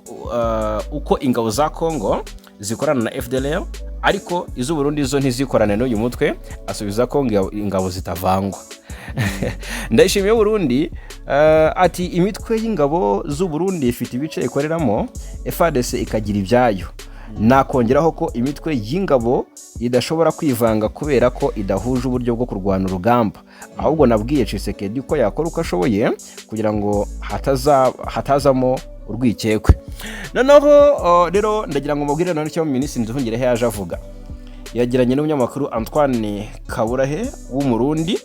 uko ingabo za Congo zikorana na FDLR ariko iz'u Burundi zo ntizikorane n'uyu mutwe. Asubiza ko ingabo zitavangwa. Ndayishimiye Burundi ati: "Imitwe y'ingabo z'u Burundi ifite ibice ikoreramo, FARDC ikagira ibyayo. Nakongeraho ko imitwe y'ingabo idashobora kwivanga kubera ko idahuje uburyo bwo kurwana urugamba. Ahubwo nabwiye Tshisekedi ko yakora uko ashoboye kugira ngo hatazamo urwikekwe." Noneho rero ndagira ngo mubwire none icyo Minisitiri Nduhungirehe yaje avuga. Yagiranye n'umunyamakuru Antoine Kaburahe w'Umurundi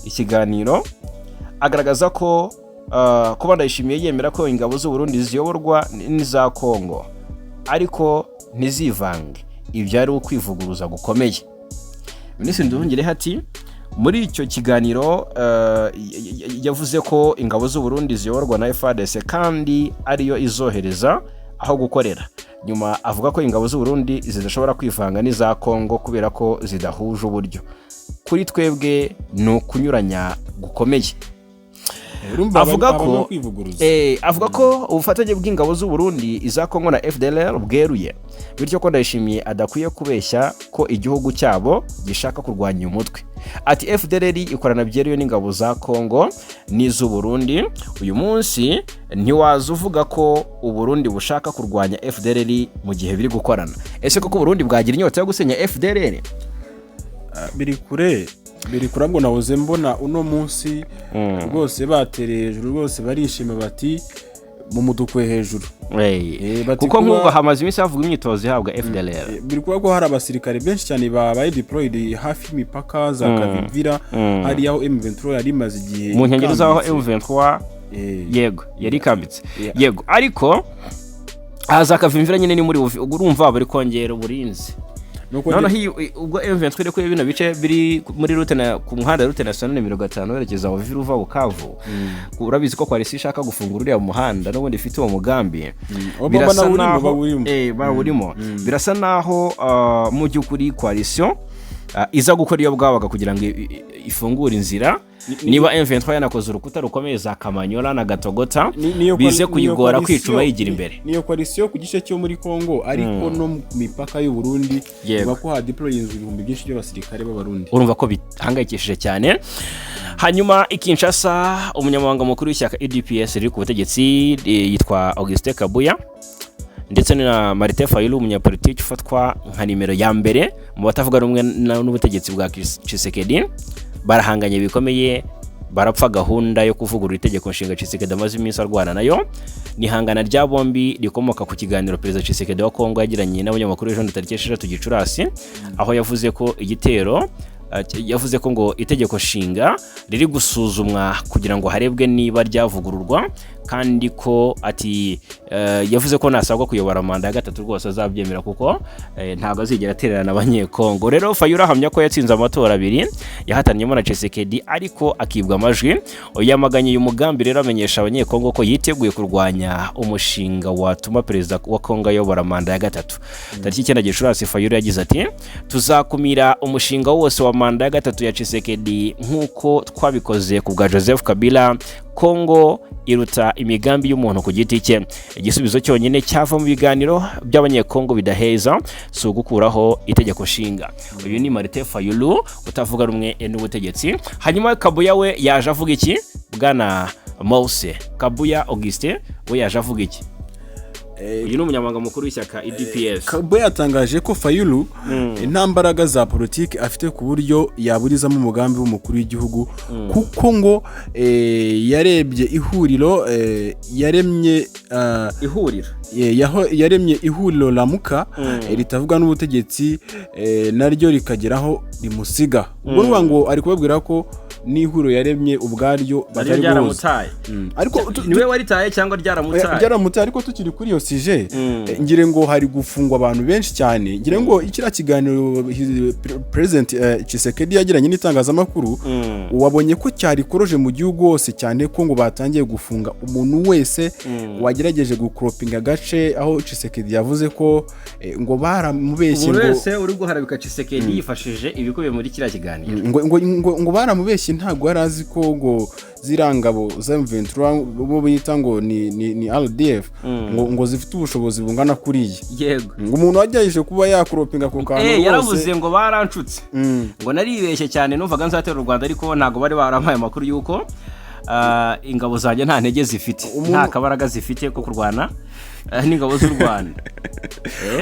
ikiganiro, agaragaza ko kuba Ndayishimiye yemera ko ingabo z'u Burundi ziyoborwa n'iza Kongo ariko ntizivange, ibyo ari ukwivuguruza gukomeye. Minisitiri Nduhungirehe ati muri icyo kiganiro yavuze ko ingabo z'u Burundi ziyoborwa na FARDC kandi ariyo izohereza aho gukorera, nyuma avuga ko ingabo z'u Burundi zidashobora kwivanga n'iza Kongo kubera ko zidahuje uburyo. Kuri twebwe ni ukunyuranya gukomeye. Urumva Avuga habamo kwivuguruza. Avuga ko ubufatanye bw'ingabo z'u Burundi, iza Kongo na FDLR bweruye, bityo ko Ndayishimiye adakwiye kubeshya ko igihugu cyabo gishaka kurwanya uyu mutwe. Ati: "FDLR ikorana byeruye n'ingabo za Kongo n'iz'u Burundi. Uyu munsi ntiwaza uvuga ko u Burundi bushaka kurwanya FDLR mu gihe biri gukorana. Ese koko Burundi bwagira inyota yo gusenya FDLR?" Ah, biri kure. Biri kurabwo nahoze mbona uno munsi rwose batereye hejuru, rwose barishima, bati mu mudukwe hejuru. Bati Kuko nk'ubwo hamaze iminsi havuga imyitozo ihabwa FDLR. Biri kuba ko hari abasirikare benshi cyane babaye deployed hafi y'imipaka za Kavimvira, hariya aho M23 yari imaze igihe Mu nkengero z'aho ikambitse. M23 yego, yari ikambitse. Yego, ariko aha za Kavimvira nyine ni muri ubwo urumva bari kongera uburinzi. Nuko Noneho ubwo M23 iri kuri bino bice biri muri route na ku muhanda route nationale nimero 5 werekeza Uvira uva Bukavu, urabizi ko coalition ishaka gufungura uriya muhanda, n'ubundi ifite uwo mugambi. Abo Birasa bawurimo, naho bawurimo. Bawurimo. Birasa naho mu by'ukuri coalition iza gukora iyo bwabaga kugira ngo ifungure inzira. Niba M23 yanakoze urukuta rukomeye za Kamanyola na Gatogota, bize Niyo kuyigora coalition- kwicuma yigira imbere. Niyo coalition ku gice cyo muri Congo, ariko no mu mipaka y'u Burundi bivuga ko hadeployinzwe ibihumbi byinshi by'abasirikare b'Abarundi. Urumva ko bihangayikishije cyane. Hanyuma i Kinshasa, umunyamabanga mukuru w'ishyaka UDPS riri ku butegetsi, yitwa Augustin Kabuya, ndetse na Martin Fayulu, umunyapolitiki ufatwa nka nimero ya mbere mu batavuga rumwe n'ubutegetsi bwa Tshisekedi, barahanganye bikomeye, barapfa gahunda yo kuvugurura itegeko nshinga Tshisekedi amaze iminsi arwana nayo. Ni ihangana rya bombi rikomoka ku kiganiro Perezida Tshisekedi wa Kongo yagiranye n'abanyamakuru ejo tariki 6 Gicurasi, aho yavuze ko igitero yavuze ko ngo itegeko nshinga riri gusuzumwa kugira ngo harebwe niba ryavugururwa, kandi ko ati yavuze ko nasabwa kuyobora manda ya gatatu rwose azabyemera, kuko ntabwo azigera atererana Abanyekongo. Rero Fayulu ahamya ko yatsinze amatora abiri yahatanyemo na Tshisekedi, ariko akibwa amajwi. Yamaganye uyu mugambi rero, amenyesha Abanyekongo ko yiteguye kurwanya umushinga watuma perezida wa Kongo ayobora manda ya gatatu. Tariki 9 Gicurasi, Fayulu yagize ati: "Tuzakumira umushinga wose wa manda ya gatatu ya Tshisekedi nk'uko twabikoze ku bwa Joseph Kabila. Kongo iruta imigambi y'umuntu ku giti cye. Igisubizo cyonyine cyava mu biganiro by'Abanyekongo bidaheza si ugukuraho itegeko nshinga." Uyu ni Martin Fayulu utavuga rumwe n'ubutegetsi. Hanyuma Kabuya we yaje avuga iki? Bwana Mose Kabuya Augustin we yaje avuga iki? Uyu ni umunyamabanga mukuru w'ishyaka UDPS. Kabuya yatangaje ko Fayulu nta mbaraga za politiki afite ku buryo yaburizamo umugambi w'umukuru w'igihugu, kuko ngo yarebye ihuriro yaremye Ihuriro. Yaremye ihuriro Lamuka ritavuga n'ubutegetsi, naryo rikageraho rimusiga. Ubwo ni ukuvuga ngo ari kubabwira ko n'ihuriro yaremye ubwaryo Naryo batari guhuza. Ryaramutaye. Ariko Niwe waritaye cyangwa ryaramutaye? Byaramutse. Ariko tukiri kuri iyo sujet, ngire ngo hari gufungwa abantu benshi cyane. Ngire ngo kiriya kiganiro President Tshisekedi yagiranye n'itangazamakuru, wabonye ko cyarikoroje mu gihugu hose cyane, ko ngo batangiye gufunga umuntu wese wagerageje gukoropinga agace aho Tshisekedi yavuze ko ngo baramubeshye. Umuntu Ngo wese uri guharabika Tshisekedi yifashishije ibikubiye muri kiriya kiganiro. Ngo baramubeshye, ntabwo yari azi ko ngo ziriya ngabo za M23 bo bita ngo ni RDF, ngo zifite ubushobozi bungana kuriya. Ngo umuntu wagerageje kuba yakoropinga ku kantu rwose. Yaravuze ngo baranshutse, ngo naribeshye cyane, numvaga nzatera u Rwanda, ariko ntabwo bari barampaye amakuru y'uko ingabo zanjye nta ntege zifite, nta kabaraga zifite ko kurwana n'ingabo z'u Rwanda.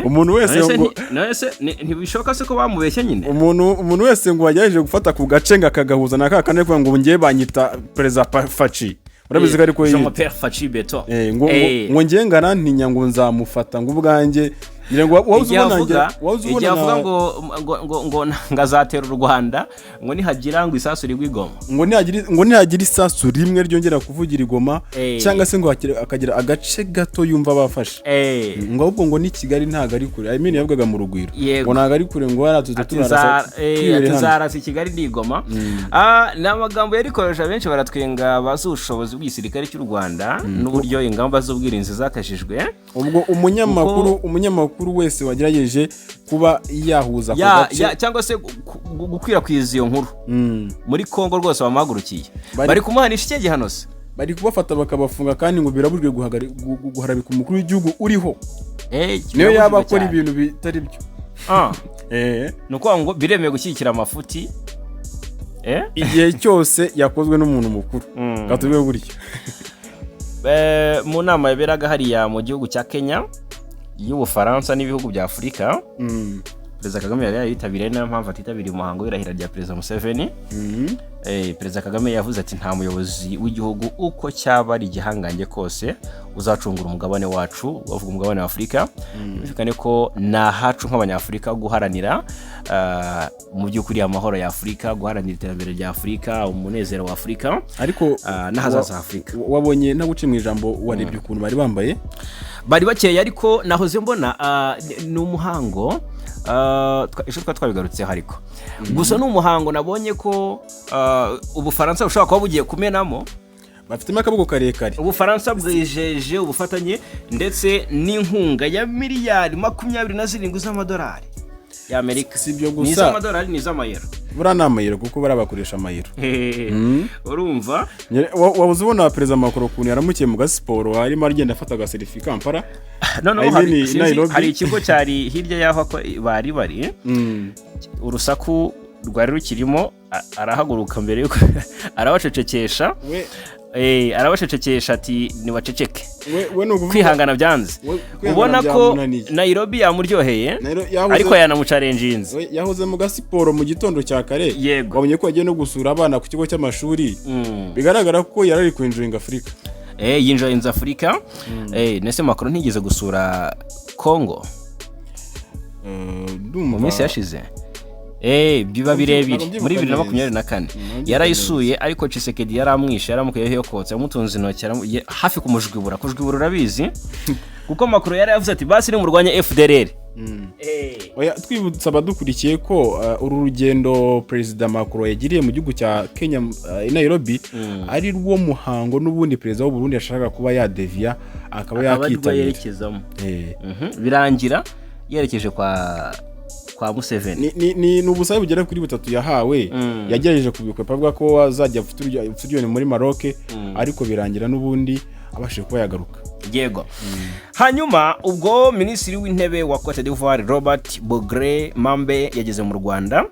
Umuntu wese None se ngo none se ntibishoboka se ko bamubeshye nyine? Umuntu wese ngo wagerageje gufata ku gace ngo akagahuza na ka kane, kuvuga ngo ngiye banyita Perezida Faci, urabizi ko ariko Jean yitwa. Pierre Faci Beto. Ngo ngiye ngarantinya, ngo nzamufata, ngo ubwanjye ngira ngo wabuze Igihe ubona avuga wabuze igihe ubona avuga ngo azatera u Rwanda, ngo nihagira ngo isasu rigwa i Goma. Ngo nihagira isasu rimwe ryongera kuvugira i Goma, cyangwa se ngo akagira agace gato yumva bafashe, ngo ahubwo ngo ni Kigali ntabwo ari kure. I mean, yavugaga mu Rugwiro. Ngo ntabwo ari kure, ngo yaratuze Ati turarasa twibere ati hano. Nzarasa i Kigali ndi i Goma. Ni amagambo yarikoresha benshi baratwenga, bazi ubushobozi bw'igisirikare cy'u Rwanda n'uburyo ingamba z'ubwirinzi zakajijwe. Ubwo umunyamakuru wese wagerageje kuba yahuza ako gace Cyangwa se gukwirakwiza iyo nkuru muri Kongo rwose bamuhagurukiye, bari kumuhanisha ikihe gihano se? Bari kubafata bakabafunga, kandi ngo birabujijwe guharabika umukuru w'igihugu uriho, niyo yaba Birabujijwe akora cyane. ibintu bitari byo. Ni ukuvuga ngo biremewe gushyigikira amafuti? Igihe cyose yakozwe n'umuntu mukuru, katubwe gutyo. Mu nama yaberaga hariya mu gihugu cya Kenya y'Ubufaransa n'ibihugu bya Afurika, Perezida Kagame yari yayitabiriye, niyo mpamvu atitabiriye umuhango w'irahira rya Perezida Museveni. Perezida Kagame yavuze ati: "Nta muyobozi w'igihugu, uko cyaba ari igihangange kose, uzacungura umugabane wacu." Bavuga umugabane wa Afurika. Byumvikane ko ni ahacu nk'Abanyafurika guharanira mu by'ukuri amahoro ya Afurika, guharanira iterambere rya Afurika, umunezero wa Afurika Ariko n'ahazaza ha Afurika. Wabonye, ntaguciye mu ijambo, warebye ukuntu bari bambaye? Bari bakeye, ariko nahoze mbona ni umuhango ejo twabigarutseho, ariko gusa ni umuhango nabonye ko Ubufaransa bushobora kuba bugiye kumenamo. Bafitemo akaboko karekare. Ubufaransa bwijeje ubufatanye ndetse n'inkunga ya miliyari 27 z'amadolari y'Amerika. Si ibyo Ni gusa. iz'amadolari, ni iz'amayero. Buriya ni amayero, kuko bariya bakoresha amayero. Urumva? Wabuze ubona Perezida Macron ukuntu yaramukiye mu gasiporo, arimo agenda afata agaselfie Kampala. Noneho I mean, sinzi, Nairobi. hari ikigo cyari hirya y'aho ko bari urusaku rwari rukirimo, arahaguruka mbere yuko arabacecekesha. We Arabacecekesha ati: "Nibaceceke." We ni ukuvuga Kwihangana byanze. We kwihangana Ubona ko byamunaniye. Nairobi yamuryoheye, ariko yanamuchallenginze. We yahoze mu gasiporo mu gitondo cya kare. Wabonye ko yagiye no gusura abana ku kigo cy'amashuri. Bigaragara ko yari ari kwenjoyinga Afurika. Yinjoyinze Afurika. Nese Macron ntigeze gusura Congo Ndumva mu minsi yashize? Biba Ntabwo birebire mbyibuka muri bibiri na neza. makumyabiri na kane Ntabwo yarayisuye, ariko Tshisekedi yaramwishe, yaramukuyeho iyo kotsa, yamutunze intoki, hafi kumujwibura. Kujwibura urabizi, kuko Macron yari yavuze ati: "Basi nimurwanye FDLR." Oya, twibutsa abadukurikiye ko uru rugendo Perezida Macron yagiriye mu gihugu cya Kenya, i Nairobi, ari rwo muhango n'ubundi Perezida w'u Burundi yashakaga kuba yadeviya akaba Akaba arirwo yakitabira. yerekezamo. Birangira yerekeje kwa Museveni. Ni ubusabe bugera kuri butatu yahawe. Yagerageje kubikwepa avuga ko azajya afite muri Maroc, ariko birangira n'ubundi abashije kuba yagaruka. Yego. Hanyuma ubwo Minisitiri w'Intebe wa Cote d'Ivoire, Robert Bogre Mambe, yageze mu Rwanda.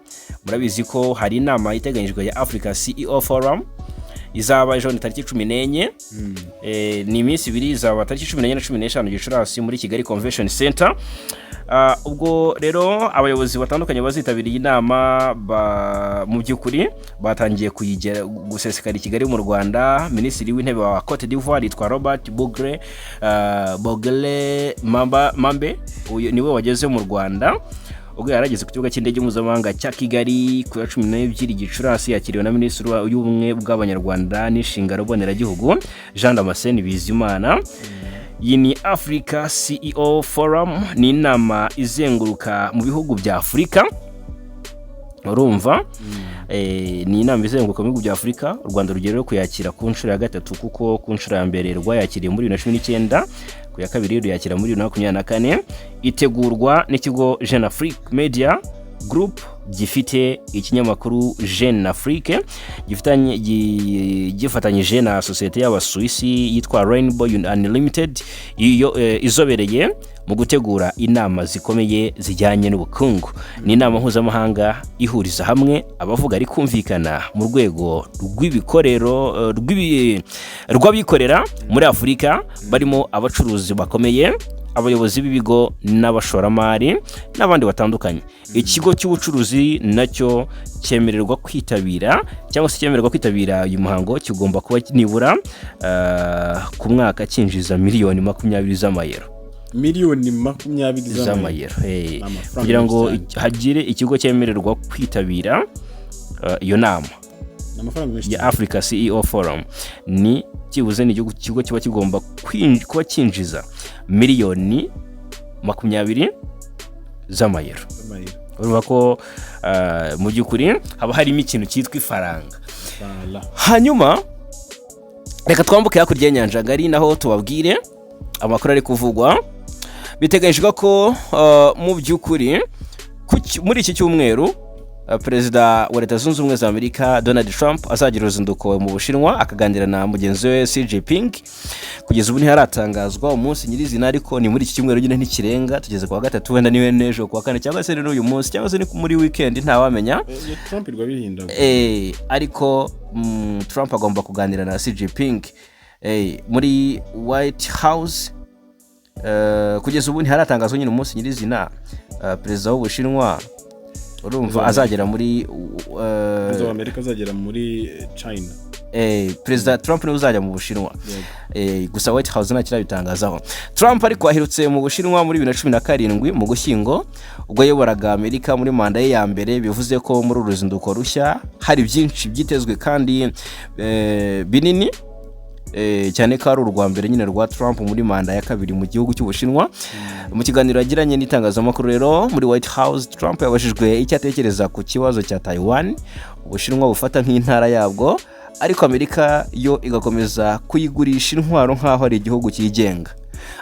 Murabizi ko hari inama iteganyijwe ya Africa CEO Forum izaba ejo ni tariki 14. Ni iminsi 2, izaba tariki 14 na 15 Gicurasi muri Kigali Convention Center. Ubwo rero abayobozi batandukanye bazitabira iyi nama mu by'ukuri batangiye kuyigera gusesekara i Kigali mu Rwanda. Minisitiri w'Intebe wa Cote d'Ivoire yitwa Robert Bogre Mambe, uyu niwe wageze mu Rwanda. Ubwo yarageze ku kibuga cy'indege mpuzamahanga cya Kigali ku ya 12 Gicurasi, yakiriwe na Minisitiri w'Ubumwe bw'Abanyarwanda n'Inshingano Mboneragihugu, Jean Damascene Bizimana. Iyi ni Africa CEO Forum, ni inama izenguruka mu bihugu bya Afurika. Urumva, ni inama izenguruka mu bihugu bya Afurika. U Rwanda rugiye rero kuyakira ku nshuro ya gatatu, kuko ku nshuro ya mbere rwayakiriye muri 2019, ku ya kabiri ruyakira muri 2024. Itegurwa n'ikigo Jeune Afrique Media Group gifite ikinyamakuru Jeune Afrique, gifatanyije na sosiyete y'Abasuwisi yitwa Rainbow Unlimited, iyo izobereye mu gutegura inama zikomeye zijyanye n'ubukungu. Ni inama mpuzamahanga ihuriza hamwe abavuga ari kumvikana mu rwego rw'ibikorero rw'abikorera muri Afurika, barimo abacuruzi bakomeye, abayobozi b'ibigo n'abashoramari n'abandi batandukanye. Ikigo cy'ubucuruzi nacyo cyemererwa kwitabira, cyangwa se cyemererwa kwitabira uyu muhango, kigomba kuba nibura ku mwaka cyinjiza miliyoni 20 z'amayero. Miliyoni 20 z'amayero. Z'amayero. Ni amafaranga Kugira ngo menshi cyane. hagire ikigo cyemererwa kwitabira iyo nama Ni amafaranga menshi ya cyane. Africa CEO Forum, ni byibuze ni ikigo kiba kigomba kuba cyinjiza miliyoni 20 z'amayero. Z'amayero. Urumva ko mu by'ukuri haba harimo ikintu cyitwa ifaranga. Voilà. Hanyuma reka twambuke hakurya y'inyanja ngari, naho tubabwire amakuru ari kuvugwa. Biteganyijwe ko mu by'ukuri muri iki cyumweru Perezida wa Leta Zunze Ubumwe za Amerika, Donald Trump, azagira uruzinduko mu Bushinwa akaganira na mugenzi we Xi Jinping. Kugeza ubu ntiharatangazwa umunsi nyirizina, ariko ni muri iki cyumweru nyine, ntikirenga. Tugeze ku wa gatatu, wenda niwe n'ejo ku wa kane, cyangwa se ni n'uyu munsi, cyangwa se ni muri weekend, ntawamenya. Iyo Trump irwa bihinda. Ariko Trump agomba kuganira na Xi Jinping muri White House. Kugeza ubu ntiharatangazwa nyine umunsi nyirizina. perezida w'Ubushinwa, urumva, azagera muri Perezida wa Amerika azagera muri China. Perezida Trump niwe uzajya mu Bushinwa. Gusa White House nta kirabitangazaho. Trump ariko aherutse mu Bushinwa muri 2017 mu Gushyingo, ubwo yayoboraga Amerika muri manda ye ya mbere. Bivuze ko muri uru ruzinduko rushya hari byinshi byitezwe kandi binini, cyane ko ari urwa mbere nyine rwa Trump muri manda ya kabiri mu gihugu cy'Ubushinwa. Mu kiganiro yagiranye n'itangazamakuru rero muri White House, Trump yabajijwe icyo atekereza ku kibazo cya Taiwan, Ubushinwa bufata nk'intara yabwo, ariko Amerika yo igakomeza kuyigurisha intwaro nk'aho ari igihugu cyigenga.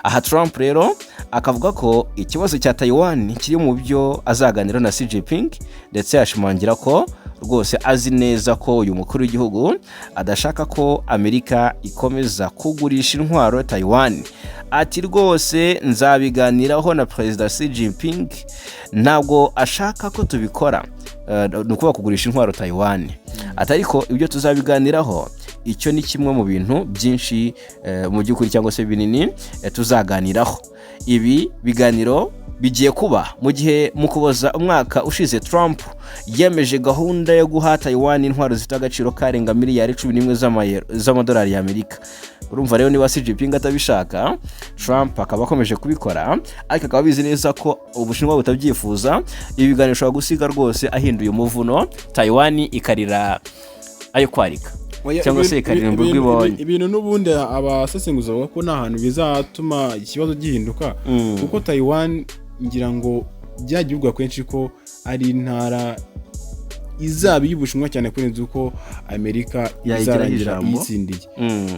Aha Trump rero akavuga ko ikibazo cya Taiwan kiri mu byo azaganira na Xi Jinping, ndetse ashimangira ko rwose azi neza ko uyu mukuru w'igihugu adashaka ko Amerika ikomeza kugurisha intwaro Taiwan. Ati: "Rwose nzabiganiraho na Perezida Xi Jinping, ntabwo ashaka ko tubikora." Ni ukuvuga kugurisha intwaro Taiwan. Ati: "Ariko ibyo tuzabiganiraho, icyo ni kimwe mu bintu byinshi mu by'ukuri cyangwa se binini tuzaganiraho." Ibi biganiro bigiye kuba mu gihe mu Kuboza umwaka ushize Trump yemeje gahunda yo guha Taiwan intwaro zifite agaciro karenga miliyari 11 z'amadolari y'Amerika. Urumva rero, niba Xi Jinping atabishaka, Trump akaba akomeje kubikora, ariko akaba abizi neza ko Ubushinwa butabyifuza, ibi biganiro bishobora gusiga rwose ahinduye umuvuno, Taiwan ikarira ayo kwarika Oya, cyangwa se ikarira imbuga ibonye. Ibintu n'ubundi abasesenguzi bavuga ko nta hantu bizatuma ikibazo gihinduka, kuko Taiwan ngira ngo byagiye bivugwa kenshi ko ari intara izaba iy'Ubushinwa cyane kurenza uko Amerika yayigiraho izarangira ijambo. iyitsindiye,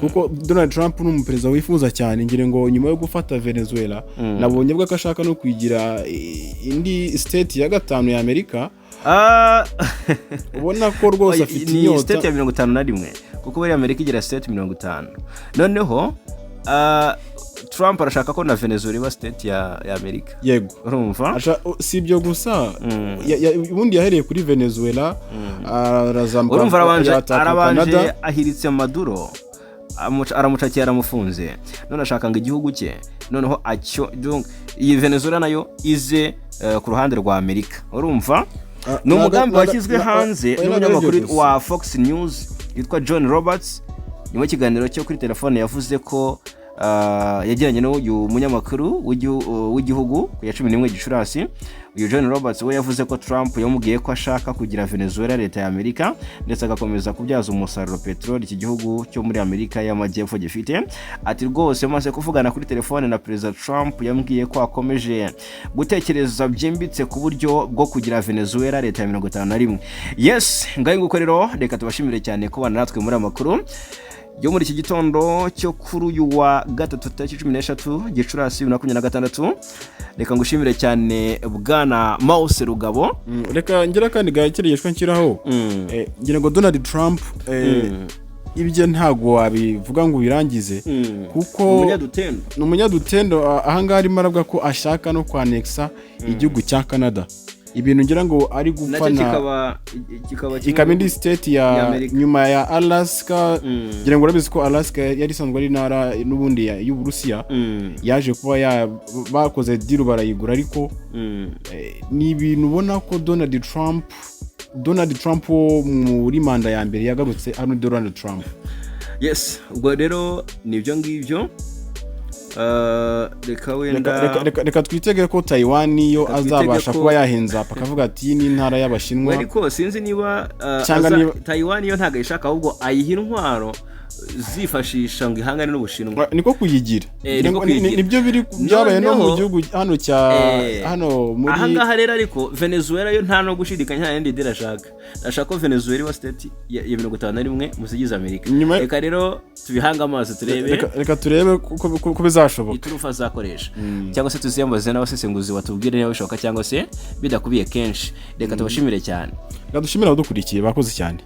kuko Donald Trump ni umuperezida wifuza cyane. Ngira ngo nyuma yo gufata Venezuela, nabonye avuga ko ashaka no kuyigira indi state ya gatanu ya Amerika. Ubona ko rwose Oya, afite ni inyota. state ya 51, kuko buriya Amerika igira state 50. Noneho Trump arashaka ko na Venezuela iba state ya Amerika. Yego. Urumva? Si ibyo gusa. Ubundi yahereye kuri Venezuela, arazamuka, Urumva, arabanje yataka arabanje Canada. ahiritse Maduro, aramucakiye, aramufunze, none ashaka ngo igihugu cye noneho acyo, donc iyi Venezuela nayo ize ku ruhande rwa Amerika. Urumva, ni umugambi washyizwe hanze oya, ntabwo n'umunyamakuru aribyo gusa. wa Fox News witwa John Roberts. Nyuma y'ikiganiro cyo kuri telefone yavuze ko yagiranye n'uyu munyamakuru w'igihugu ku ya 11 Gicurasi, uyu John Roberts we yavuze ko Trump yamubwiye ko ashaka kugira Venezuela leta ya Amerika, ndetse agakomeza kubyaza umusaruro peteroli iki gihugu cyo muri Amerika y'Amajyepfo gifite. Ati: "Rwose maze kuvugana kuri telefone na Perezida Trump, yambwiye ko akomeje gutekereza byimbitse ku buryo bwo kugira Venezuela leta ya 51." Yes, ngaho nguko rero, reka tubashimire cyane kubana natwe muri aya makuru yo muri iki gitondo cyo kuri uyu wa gatatu, tariki 13 Gicurasi 2026. Reka ngushimire cyane, Bwana Mause Rugabo. Reka ngira kandi gakereyeshwa nshyiraho. Ngira ngo Donald Trump, ibye ntabwo wabivuga ngo ubirangize, kuko umunyadutendo. Ni umunyadutendo. Ahangaha arimo aravuga ko ashaka no kwanekisa igihugu cya Canada, ibintu ngira ngo ari nacyo gupfa na kikaba kimwe ikaba indi state ya ya Amerika. Nyuma ya Alaska. Ngira ngo urabizi ko Alaska yari isanzwe ari intara n'ubundi y'Uburusiya, yaje kuba bakoze deal barayigura, ariko ni ibintu ubona ko Donald Trump wo muri manda ya mbere yagarutse hano, Donald Trump. Yes, ubwo rero ni ibyo ngibyo. Reka wenda Reka twitege ko Taiwan yo Reka twitege azabasha kuba yahenza, akavuga ati: "Iyi ni intara y'Abashinwa." Ariko sinzi niba Cyangwa Taiwan yo ntabwo ayishaka, ahubwo ayiha intwaro zifashisha ngo ihangane n'Ubushinwa. Niko kuyigira. Niko kuyigira. Nibyo biri byabaye no mu Noneho gihugu hano cya hano muri Ahangaha rero, ariko Venezuela yo nta no gushidikanya, nta yindi deal ashaka. Ashaka ko Venezuela iba state ya 51 mu zigize Amerika. Reka rero tubihange amaso turebe. Reka turebe ko bizashoboka. Iturufu azakoresha, cyangwa se tuziyambaze n'abasesenguzi batubwire niba bishoboka cyangwa se bidakubiye kenshi. Reka tubashimire cyane. Reka dushimire abadukurikiye, bakoze cyane.